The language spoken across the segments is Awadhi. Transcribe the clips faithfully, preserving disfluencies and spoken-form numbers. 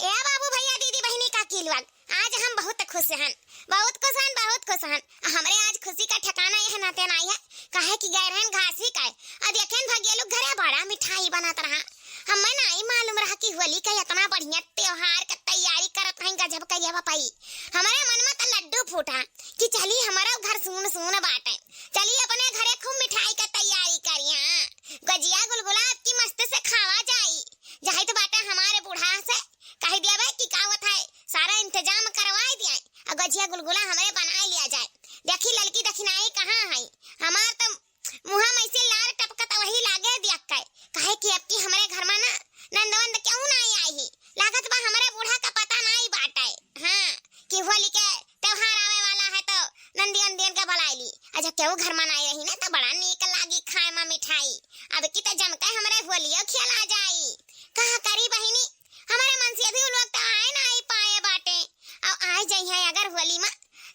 ए बाबू, भइया, दीदी, बहिनी, काकी लोग, आज हम बहुत खुश हन, बहुत खुश हन, बहुत खुश हन। हमरे आज खुशी का ठिकाना यह नाते नाई है, काहे कि गए रहन घासी का, अ देखेन भगिया लोग घरे बड़ा मिठाई बनत रहा। हमें नाई मालूम रहा कि होली का इतना बढ़िया त्योहार का तैयारी करत हैं, गजब करिया बपाई। हमरे मन में तो लड्डू फूटा कि चली, हमारा घर सून सून बाटे, चली अपने घरे खूब मिठाई का तैयारी करिया। गजिया गुलगुला आपकी मस्त से खावा जाई। जाहित बाटे हमारे बूढ़ा से कह दिया बे कि का होत है, सारा इंतजाम करवाए दिया, और गजिया गुलगुला हमरे बनाए लिया जाए। देखी ललकी दखिनाही कहाँ है, हमार तो मुँहा में से लार टपकत वही लागे देख के, काहे कि अब की हमरे घर में ना नंदवंद क्यों ना आई ही, लागत बा हमरे बूढ़ा का पता नहीं बाटे। हाँ, कि होली के त्योहार आवे वाला है तो नंदी अंदियन का बुलाई ली। अच्छा, केहू घर में नहीं रही ना तो बड़ा नीक लागी खाए में मिठाई। अब की तो जम के हमरे होलियो खेला जाई। कहा करी बहिनी, हमारे मन से अभी उ लोग तो आए ना आई पाए बाटे, और आए जइहे अगर होली में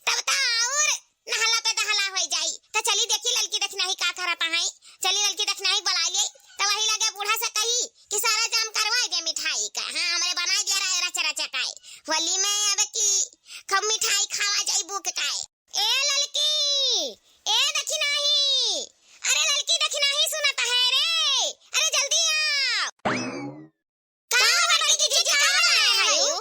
तब तो और नहला पे दहला होई जाई। तो चली देखी ललकी दखिनाही का करत हैं, चली ललकी दखिनाही बुला लिए। तो वही लगे बूढ़ा से कही कि सारा जाम करवाई दे मिठाई का, हाँ हमरे बनाई दिया रहे रच रच काए, होली में अब की खूब मिठाई खावा जाई बुक काए। ए ललकी, ए दखिनाही, अरे ललकी दखिनाही सुनत है रे, अरे जल्दी आओ। का बड़की जीजी, का बनाए है यू?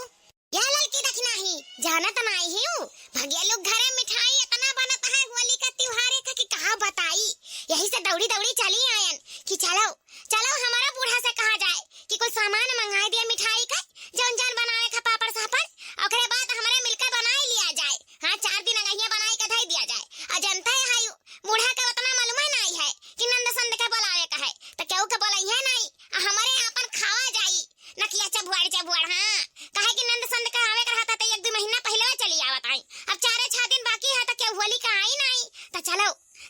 या ललकी दखिनाही, जानत नाई ही हूँ, भगिया लोग घरे मिठाई इतना बनत है होली का त्योहार है कि कहा बताई। यही से दौड़ी दौड़ी चली आयन कि चलो, चलो हमारा बूढ़ा से कहा जाए कि कुछ सामान मंगाए दिया मिठाई का, जौन जौन बनावे का पापड़ सापड़, ओकरे बाद हमरे मिलकर बनाए लिया जाए। हाँ, चार दिन अगहिया बनाए के धई दिया जाए। आ जनता है हाई, बूढ़ा के उतना मालूम है नाई है कि नंद संद के बुलावे का है, तो केहू के बुलाइए नाई, आ हमरे आपन खावा जाई, नकिया चबुआड़ चबुआड़। हाँ, काहे कि नंद संद के आवे के रहता तो एक दो महीना पहले चली आवत आई, अब चारे छह दिन बाकी है तो केहू होली का आई नाई। तो चलो,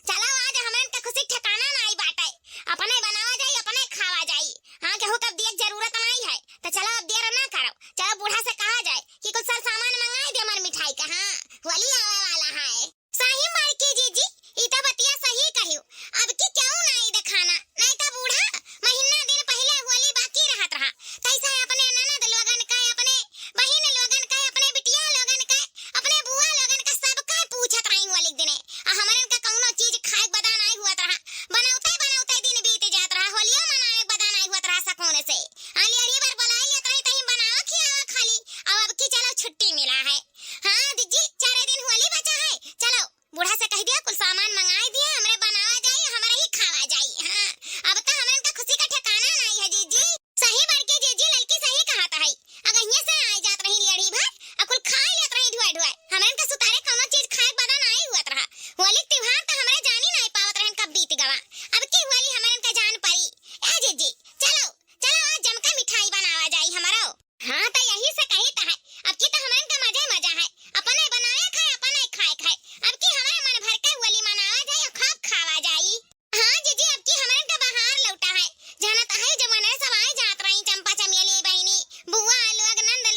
चलो आज हमरन के खुशी ठिकाना नाई बाटे, अपने बनावा जाई, अपने खावा जाई। हाँ, केहू के अब दिए के जरूरत नाई है, तो चलो अब देर ना करो, चलो बूढ़ा से कहा जाए कि कुछ सर सामान मंगाए दे हमार मिठाई का। हाँ, होली आवे वाला है। सही मार की जीजी, ई तो बतिया सही कहियो। अब की क्यों नाई देखाना, नहीं तो बूढ़ा महीना दिन पहले होली बाकी रहत रहा, तैसे अपने ननद लोगन का, अपने बहिन लोगन का, अपने बिटिया लोगन का, अपने बुआ लोगन का, सबका पूछत रही होली के दिने। आ हमरन का कौनो चीज खाए के बदा नाई हुआ रहा, बनौते बनौते दिन बीत जात रहा, होलियो मनाए के बदा नाई हुआ रहा सकून से। आ लियरी बार बुलाई लेत रही तहीं बनावा खियावा खाली, अब अब की चलो छुट्टी मिला है। हाँ जीजी, चारे दिन होली बचा है, चलो बूढ़ा से कह दिया कुल सामान मंगाए दिया, हमरे बनावा जाई, हमरे ही खावा जाई। हाँ, अब तो हमरन का खुशी का ठिकाना नाई है जीजी। सही बड़की जीजी, ललकी सही कहत है, अगहिये से आए जात रही लेढ़ी भर, आ कुल खाए लेत रही ढुआ ढुआ, हमरन का सुतारे कौनो चीज खाए के बदा नाई हुआ रहा। होली के त्योहार तो हमरे जानी नाई पावत रहन कब बीत गवा, अब की होली हमरन का जान पड़ी। ए जीजी, चलो, चलो आज जमका मिठाई बनावा जाई हमरो। हाँ, तो यही से कही तो है, अब की तो हमरन का मजे मजा है, अपने बनाए खाए, अपने खाए खाए, अब की हमारे मन भर के होली मनावा जाए और खूब खावा जाई। हाँ जीजी, अब की हमरन का बहार लौटा है, जानत है जब मनरे सब आए जात रही, चंपा चमेली बहिनी, बुआ लोग, नंद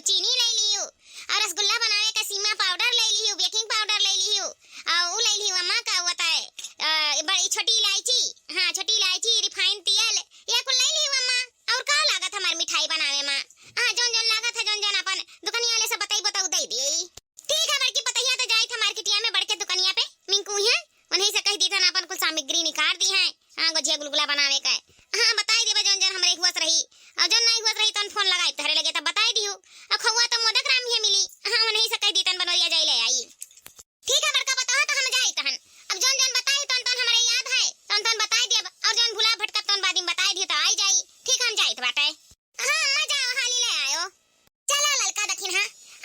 चीनी लइ लिहू, अउर रसगुल्ला बनावे का सीमा पाउडर लइ लिहू, बेकिंग पाउडर लइ लिहू, अउर उ लइ लिहू अम्मा का होत है, अ, बड़ी छोटी इलायची, हाँ, छोटी इलायची, रिफाइन तेल, या कुल लइ लिहू अम्मा। अउर का लागत हमार मिठाई बनावे मा? हाँ, जौन जौन लागत है, जौन जौन अपन दुकनिया वाले से बतइबो त उ दइ दिए। ठीक है बड़की पतोहिया, त जाइत है मार्केटिया में बड़के दुकनिया पे, मिंकू है, उन्हीं से कहि दीथन अपन कुल सामग्री निकार दिहैं। हाँ, गोझिया गुलगुला बनावे का है। हाँ, बताइ देबा जौन जौन हमरे हुवत रही, अउर जौन नाहीं हुवत रही तौन फोन लगाइब तहरे लगे तब बताइ दिहू। अउर खउआ त मोदक राम ही मिली। हाँ, उन्हीं से कहि दीथन बनोरिया जाई लइ आई। ठीक है बड़का पतोह, त हम जाइत हन। अब जौन जौन बताई तौन तौन हमरे याद है, तौन तौन बताइ देब, अउर जौन भुला भटकब तौन बाद में बताइ दिहू त आइ जाई। ठीक, हम जाइत बाटे। हाँ अम्मा, जाओ, हाली लइ आयो। चलो ललका दखिनहा,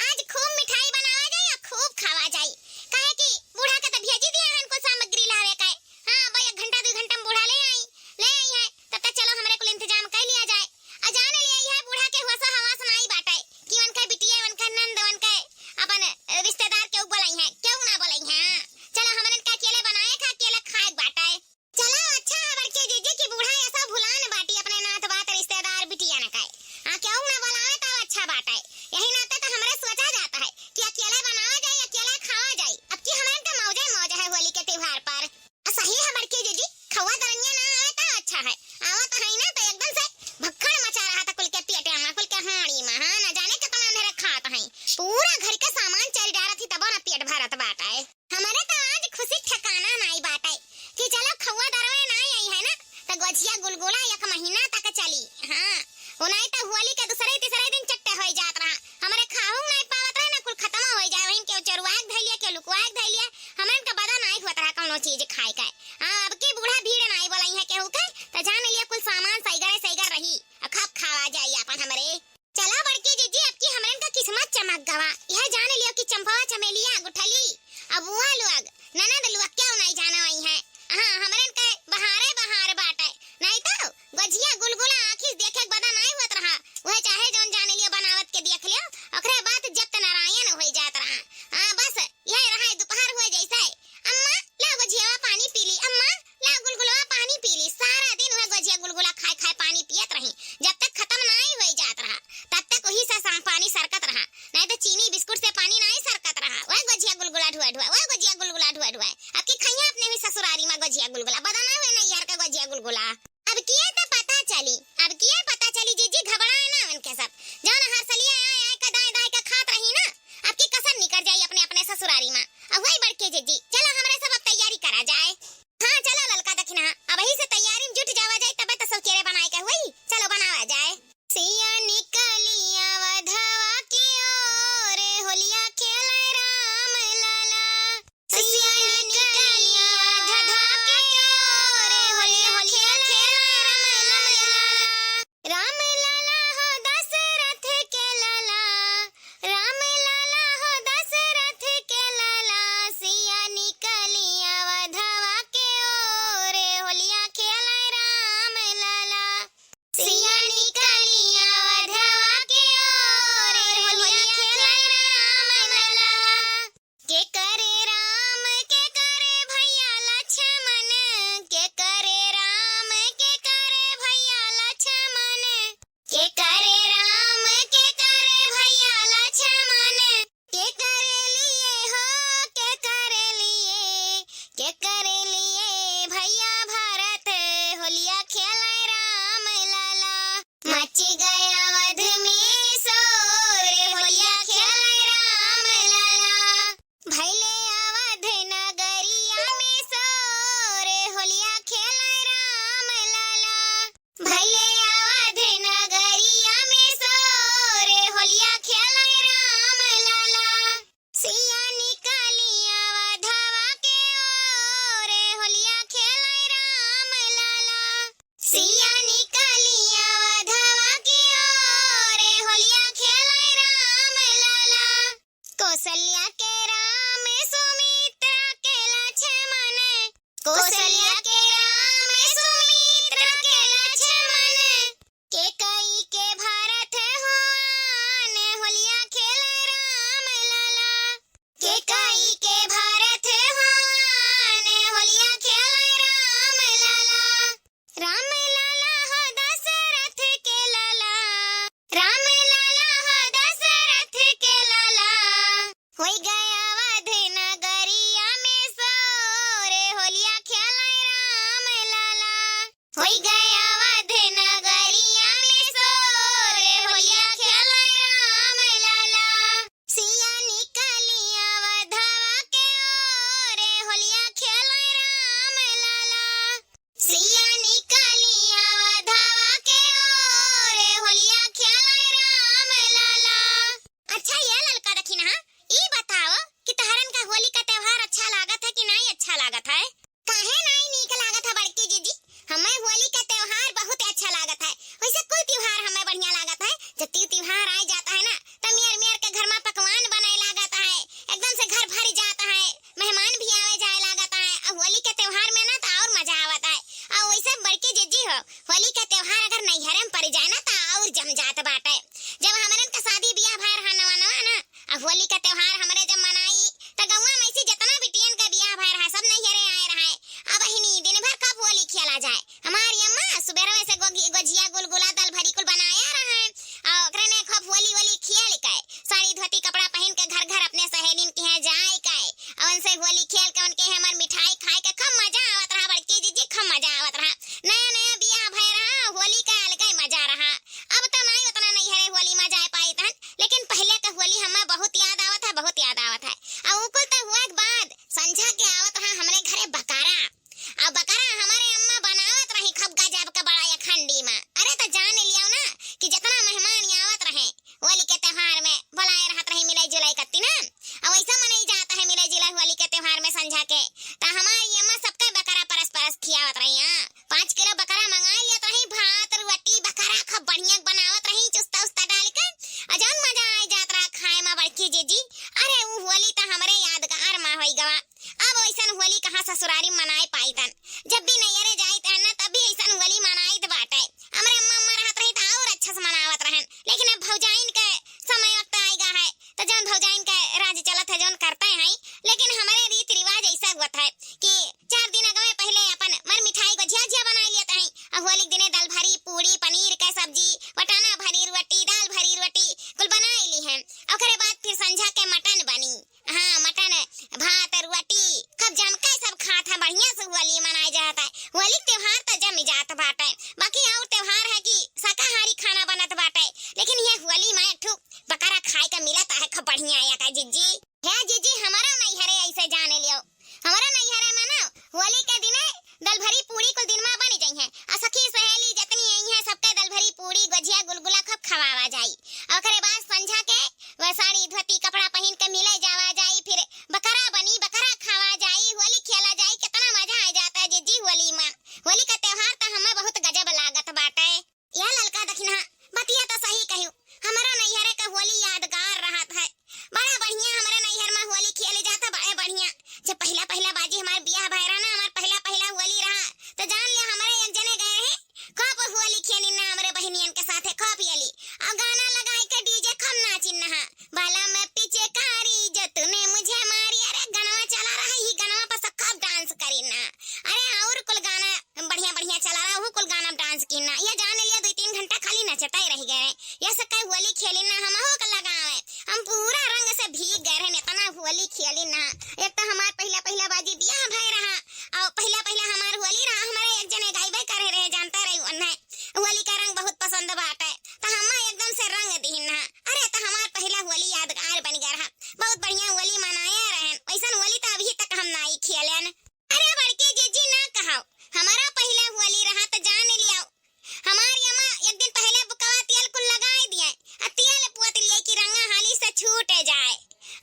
आज खूब मिठाई बनावा जाई अउर खूब खावा जाई, काहे कि बूढ़ा के त भेजी दिया हन कुल सामग्री लावे का। हाँ, अब एक घंटा दुइ घंटा में बूढ़ा लइ आई, लइ आई है, तब तक चलो हमरे कुल इंतजाम कइ लिया जाए। अउर जान लिया है बूढ़ा के होश हवास नाहीं बाटे कि उनके बिटिया, उनके नंद, उनके अपन रिश्तेदार केहू बोलइहैं, केहू ना बोलइहैं। चलो हमरे का अकेले बनाए का, अकेले खाए बाटे। चलो, अच्छा है बड़की जीजी कि बूढ़ा ऐसा भुलान बाटी अपने नात बात रिश्तेदार बिटिया न कहे। हाँ, केहू ना बोलावे तब अच्छा बाटे। यही नाते त हमरे सोचा जात है कि अकेले बनावा जाई, अकेले खावा जाई। अब की हमरे का मौजे मौज है होली के त्योहार पर। आ सही है बड़की जीजी, खउआ दरनिया ना आवे तब अच्छा है। आवत है ना त एकदम से भक्खड़ मचा रहा था कुल के पेटे मा, कुल के हाड़ी मा। हाँ, ना जाने कितना अंधेरे खात है। पूरा घर के सामान चल डारत ही तबो ना पेट भरत बाटे। हमरे त आज खुशी ठिकाना नाई बाटे कि चलो खउआ दरवे नाई आई है ना, त गोझिया गुलगुला एक महीना तक चली। हाँ, वो नाई त होली के दूसरे तीसरे दिन चट्टे होई जात रहा। हमरे खाहू नाई पावत रहे ना, कुल खत्म होई जाए, वहीं केहू चोरुआ के धइ लिया, केहू लुकुआ के धइ लिया, हमरे के बदा नाई होत रहा कौनो चीज खाए के। हाँ, अब की बूढ़ा भीड़ नाई बोलइहैं केहू के, त जान लिया कुल सामान सईगरे सईगर रही, अउर खप खावा जाई अपन हमरे। चला बड़की जीजी, अब की हमरन का किस्मत चमक गवा। यह जान लियो कि चंपवा, चमेलिया, गुठली, अबुआ लोग, ननद लोग केहू नाई जाना आई है। हाँ, हमरन के बहारे बहार बाटे। नाई तो गोझिया गुलगुला आँखी से देखे के बदा नाई होत रहा। वह चाहे जौन जान लियो बनावत के देख लियो, ओकरे बाद जब त नारायण होई जात रहा। हाँ, बस यह रहा दुपहर हुए जैसे, "अम्मा, ला गोझियावा पानी पी ली, अम्मा, ला गुलगुलवा पानी पी ली।" सारा दिन वह गोझिया गुलगुला खाए खाए पानी पियत रही। जब तक खत्म नाई होई जात रहा, तब तक वही से सम-, पानी सरकत रहा। नाई त चीनी बिस्कुट से पानी नाई सरकत रहा। वह गोझिया गुलगुला ढुआ ढुआ, वह गोझिया गुलगुला ढुआ ढुआ। अब की खइया अपने भी ससुरारी मा गोझिया गुलगुला, बदा ना हुए नैहर का गोझिया गुलगुला। अब किया त पता चली, अब किया पता चली जीजी, घबराए ना उनके सब। जौन हर सलिया आए आए का दाए दाए का खात रही ना, अब की कसर निकर जाई अपने अपने ससुरारी मा। अब वही बड़के जीजी, चलो हमरे सब अब तैयारी करा जाए। हाँ, चलो ललका दखिनहा, अबही से तैयारी में जुट जावा जाए, तबे त सब केरे बनाए के हुई। चलो बनावा जाए। सिया निकलिया वधवा की ओर, होलिया खेले राम लाला। सिया निकलिया वधवा की ओर, होलिया खेले राम लाला। राम लाला हो दशरथ के लाला, राम लाला हो दशरथ के लाला, सिया निकलिया वधवा के ओर, होलिया खेले राम लाला। सिया निकलिया वधवा के ओर, होलिया खेले राम लाला। के करे राम, के करे भैया लक्ष्मण, के करे राम, के करे भैया लक्ष्मण, के करे राम, के करे भैया लक्ष्मण, के करे लिए हो, के करे लिए, के करे लिए भैया भरत, होलिया खेले राम लाला। मच गया अवध में शोर, होलिया खेले राम लाला। भैले अवध नगरिया में शोर, होलिया खेले राम लाला। भैले अवध नगरिया में शोर, होलिया खेले राम लाला। सिया निकलिया वधवा के ओर, होलिया खेले राम लाला। सिया निकलिया वधवा के ओर, होलिया खेले राम लाला। कौशल्या के राम, सुमित्रा के लक्ष्मण, कौशल्या के राम, सुमित्रा के लक्ष्मण, कैकई के भरत हुआन, होलिया खेले राम लाला। कैकई के भरत हुआन, होलिया खेले राम लाला। राम लाला हो दशरथ के लाला, राम लाला हो दशरथ लागत है। काहे नाई नीक लागत है बड़की जीजी? हमें होली का त्योहार बहुत अच्छा लागत है। वैसे कुल त्योहार हमें बढ़िया लागत है। जब ती त्योहार आ जाता है ना, तो मेर मेर के घर में पकवान बने लागत है, एकदम से घर भर जाता है, मेहमान भी आवे जाए लागत है। और होली के त्योहार में ना तो और मजा आवत है। और वैसे बड़की जीजी हो, होली का त्योहार अगर नैहरे में पड़ जाए ना तो और जम जात बाटे। जब हमरन का शादी बियाह भय रहा नवा नवा ना, आ होली का त्योहार हमरे जब मनाई, त गौवा में से जितना बिटियन का बियाह भय रहा, सब नैहरे आए रहे। अब हिनी दिन भर कब होली खेला जाए? हमारी अम्मा सुबेरवे से गोगी-, गोझिया, गुलगुला, दाल भरी कुल बनाया रहे। आ ओकरे ने खूब होली, होली खेल के, साड़ी धोती कपड़ा पहन के घर घर अपने सहेलिन के यहाँ जाए के, और उनसे होली खेल के उनके हमर मिठाई खाए के खूब मजा आवत रहा बड़की जीजी, खूब मजा आवत रहा। नया नया बियाह भय रहा, होली का अलगे मजा रहा। अब तो नाई उतना नैहरे होली में जाए पाई तहन, लेकिन पहले का होली हमें बहुत याद आवत है, बहुत याद आवत है। आ उ कुल तो हुआ के बाद संझा के आवत रहा हमरे घरे बकरा। आ बकरा हमारे अम्मा बनावत रही खूब गजब का बड़ा एक हंडी में। अरे तो जान लियो ना कि जितना मेहमान आवत रहे होली के त्योहार में, बुलाए रहत रही मिलाई जुलाई कत्ती ना। आ वैसा मनई जाता है मिलाई जुलाई होली के त्योहार में संझा के। तो हमारी अम्मा सबका बकरा परस परस खियावत रही। हाँ, पाँच किलो बकरा मंगाई लियत रही, भात रोटी बकरा खूब बढ़िया बनावत रही, चुस्ता उस्ता डाल के। आ जौन मजा आए जात रहा खाए में बड़की जीजी। अरे उ होली त हमरे यादगार में होई गवा। अब वैसन होली कहाँ ससुरारी मनाए पाई तन। जब भी नैहरे जाई तन ना, तब भी ऐसन होली मनाइत बाटे। हमरे अम्मा, अम्मा रहत रही त और अच्छा से मनावत रहन, लेकिन अब भौजाइन के समय वक्त आएगा है, तो जौन भौजाइन के राज चलत है, जौन करते हैं, लेकिन हमारे रीत रिवाज ऐसा हुआ है कि चार दिन अगवे पहले अपन मर मिठाई को झिया झिया बनाई लेते हैं। अब होली के दिने दाल भरी, पूड़ी, पनीर के सब्जी, वटाना भरी रोटी, दाल भरी रोटी, कुल बनाई ली हैं। ओकरे बाद फिर संझा के मटन बनी। हाँ, मटन, भात, रोटी, खूब जम के सब खात है, बढ़िया से होली मनाए जात है। होली के त्योहार तो जम जात बाटे, बाकी और त्योहार है कि शाकाहारी खाना बनत बाटे, लेकिन ये होली में एक ठो बकरा खाए के मिलत है, खूब बढ़िया या का जीजी। हे जीजी, हमारा नैहरे ऐसे जाने लियो, हमारा नैहरे में ना होली के दिने दल भरी पूड़ी कुल दिन में बनी जाई हैं। आ सखी सहेली जतनी आई हैं, सबके दल भरी पूड़ी, गोझिया, गुलगुला खूब खवावा जाई। आ ओकरे बाद संझा के वह साड़ी धोती कपड़ा पहिन के मिले जावा जाई, फिर बकरा बनी, बकरा खावा जाई, होली खेला जाई। कितना मजा आ जाता है जीजी होली में। होली का त्योहार तो हमें बहुत गजब लागत बाटे। या ललका दखिनहा, बतिया तो सही कहियो, हमारा नैहरे का होली यादगार रहत है। बड़ा बढ़िया हमारे नैहर में होली खेले जाता, बड़े बढ़िया। जब पहला पहला बाजी हमार बियाह भय रहा ना, हमार पहला पहला होली रहा, तो जान ले हमारे एक जने गए रहे, खूब होली खेली ना हमारे बहनियन के साथे, खूब होली। और गाना लगाई के डीजे खूब नाचिन ना, बाला मैं पीछे कारी जो तूने मुझे मारी। अरे गनवा चला रहा, ही गनवा पर सब खूब डांस करी ना। अरे और कुल गाना बढ़िया बढ़िया चला रहा, वो कुल गाना डांस की ना। ये जान लिया दो तीन घंटा खाली नचता ही रह गए। ये सब कई होली खेली ना, हम हो के लगावे। हम पूरा रंग से भीग गए रहे, इतना होली खेली ना। एक तो हमार पहला पहला बाजी बियाह भय रहा, और पहला पहला हमार होली रहा, हमारे एक जने गाइबे करे रहे, जानता रही उन्हें, होली का रंग बहुत पसंद बाटे, तो हम एकदम से रंग दीन ना। अरे तो हमार पहला होली यादगार बन गया रहा, बहुत बढ़िया होली मनाए रहन। वैसन होली तो अभी तक हम नाई खेलन। अरे बड़की जीजी ना कहो, हमारा पहला होली रहा तो जान लियो, हमारी अम्मा एक दिन पहले बुकवा तेल कुल लगाए दिए, आ तेल पुअत लिए कि रंगा हाली से छूट जाए।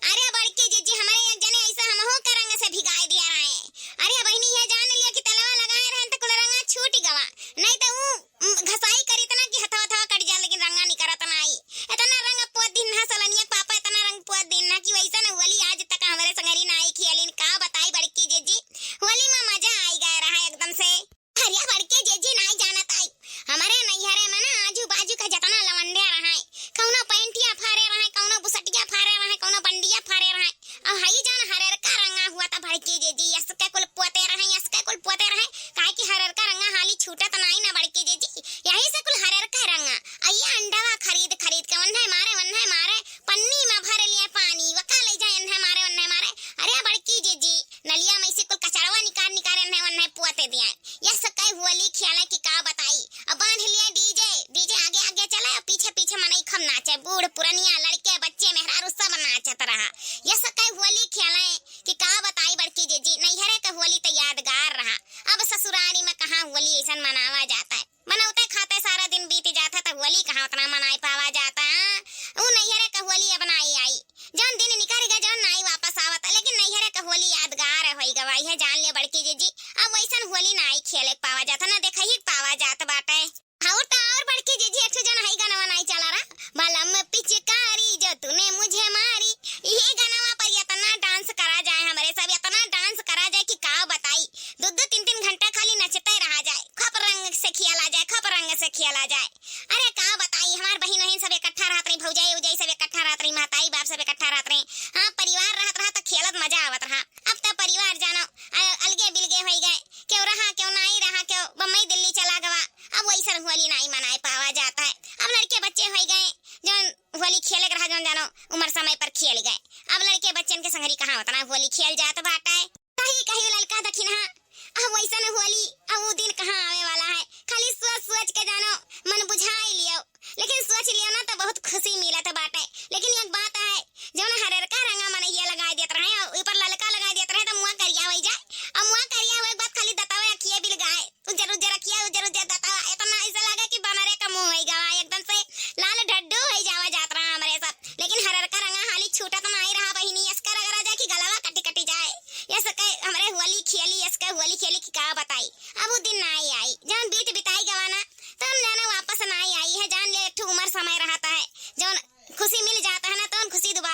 अरे बड़की जीजी, हमारे एक जने ऐसा हमहू के रंग से भिगाए दिया रहे। अरे बहनी, ये जान लियो कि तेलवा लगाए रहन तो कुल रंगा छूट गवा, नहीं तो ऊ, उम, घसाई करी इतना कि हथवा हथवा कट जाए, लेकिन रंगा निकरत नाई। इतना रंग पुअत दिन ना सलनिया के पापा, इतना रंग पुअत दिन ना कि वैसा न होली आज तक हमारे संगरी नाई खेलिन। का बताई बड़की जीजी, होली में मजा आई गए रहा एकदम से। अरे बड़के जीजी नाई जानत आई, हमारे नैहरे में ना आजू बाजू के जतना लवंडिया रहे, कौनो पैंटिया फारे रहे, कौनो बुसटिया फारे रहे, कौनो बंडिया फारे रहे, और हई जान हरेर का रंगा हुआ था बड़के जीजी, यस के कुल पोते रहे, यस के कुल पोते रहे, काहे कि हरेर का रंगा हाली छूटत नाई ना बड़के जीजी, यही से कुल हरेर का रंगा। आ ये अंडवा खरीद खरीद के वन्हे मारे, वन्हे मारे, पन्नी में भर लिए पानी, वका ले जाए, वन्हे मारे, वन्हे मारे। अरे बड़की जीजी, नलिया में से कुल कचड़वा निकाल निकाल वन्हे, वन्हे पोते दिए। यस कई होली खेले कि का बताई। अब बांध लिया डीजे, डीजे आगे आगे चले और पीछे पीछे मनई खम नाचे। बूढ़ पुरनिया, लड़के, बच्चे, मेहरारू सब नाचत रहा। यस कई होली खेले कि का बताई बड़की जीजी, नैहरे के होली तो यादगार रहा। अब ससुरारी में कहाँ होली ऐसन मनावा जाता है। बनौते खाते सारा दिन बीत जाता, तो होली कहाँ उतना मनाई पावा जाता। ऊ नैहरे के होली अब नाई आई। जौन दिन निकल गए, जौन नाई वापस आवत, लेकिन नैहरे के होली यादगार होई गवा। यह जान ले खेले के पावा जात है, ना देखा ही के पावा जात बाटे। और तो और बड़की जीजी एक ठो जौन है गनवा नाई चला रहा, बलम पिचकारी जो तूने मुझे मारी, इहे गनवा पर इतना डांस करा जाए हमरे सब, इतना डांस करा जाए कि का बताई। दो दो तीन तीन घंटा खाली नचते रहा जाए, खूब रंग से खेला जाए, खूब रंग से खेला जाए। अरे का बताई, हमार बहिन वहिन सब इकट्ठा रहत रही, भौजाई उजाई सब इकट्ठा रहत रही, महताई बाप सब इकट्ठा रहत रही। हाँ, परिवार रहत रहा तो खेलत मजा आवत रहा। अब तो परिवार जानो अ-, अलगे बिलगे होई गए, केहू रहा, केहू नाई रहा, केहू बम्बई दिल्ली चला गवा। अब वैसन होली नाई मनाए पावा जाता है। अब लड़के बच्चे होई गए, जौन होली खेले के रहा, जौन जानो उम्र समय पर खेल गए। अब लड़के बच्चन के संगरी कहाँ उतना होली खेल जात बाटे। सही कही ललका दखिनहा, अब वैसन होली अब वो दिन कहाँ आवे वाला है। खाली सोच सोच के जानो मन बुझाई लियो, लेकिन सोच लियो ना तो बहुत खुशी मिलत बाटे। लेकिन एक बात है, जौन हररका रंगा मनैया लगाई देत रहे और ऊपर ललका लगाई देत रहे तो मुआ करिया होई जाए, और मुआ करिया हुए के बाद खाली दतवे अखिए बिल गाए, उज्जर उज्जर अखिया, उज्जर उज्जर दतवा, इतना ऐसा लगे कि बनरे का मुंह होई गवा, एकदम से लाल ढड्डू होई जावा जात रहा हमरे सब। लेकिन हररका रंगा हाली छूटत नाई रहा बहिनी, यसका रगड़ा जाए कि गलवा कटी कटी जाए। यस के हमरे होली खेली, यस के होली खेली कि का बताई। अब वो दिन नाई आई, जौन बीत बिताई गवा ना, तो हम जाना वापस नाई आई है। जान ले एक ठो उम्र समय रहता है, जौन खुशी मिल जाता है ना, तो हम खुशी दोबारा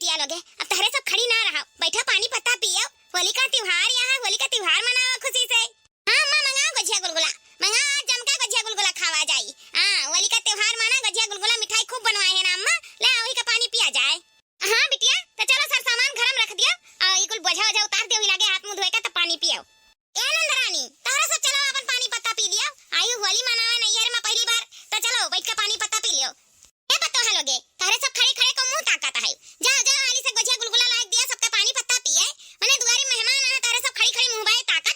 बिटिया लोगे, अब तहरे सब खड़ी ना रहा, बैठा पानी पत्ता पियो। होली का त्योहार यहाँ, होली का त्योहार मनावा खुशी से। हाँ अम्मा, मंगाओ गोझिया गुलगुला, मंगाओ, आज जमका गोझिया गुलगुला खावा जाई। हाँ, होली का त्योहार माना, गोझिया गुलगुला मिठाई खूब बनवाए है ना अम्मा, ले वही का पानी पिया जाए। हाँ बिटिया, तो चलो सर सामान घर में रख दियो, और ये कुल बोझा वोझा उतार दियो, वही लागे हाथ मुंह धोए का, तब पानी पियो। ए नंदरानी, तहरा सब चलो अपन पानी पत्ता पी लियो, आयु होली मनावे नैहर में पहली बार, तो चलो बैठ के पानी पत्ता पी लियो। ए पतोहा लोगे, तहरे सब खड़े खड़े को मुंह ताकत है, जाओ जाओ हाली से गोझिया गुलगुला लायक दिया, सबका पानी पत्ता पिए, मने दुआरी मेहमान आए, तहरे सब खड़ी खड़ी मुंह बाए ताकत।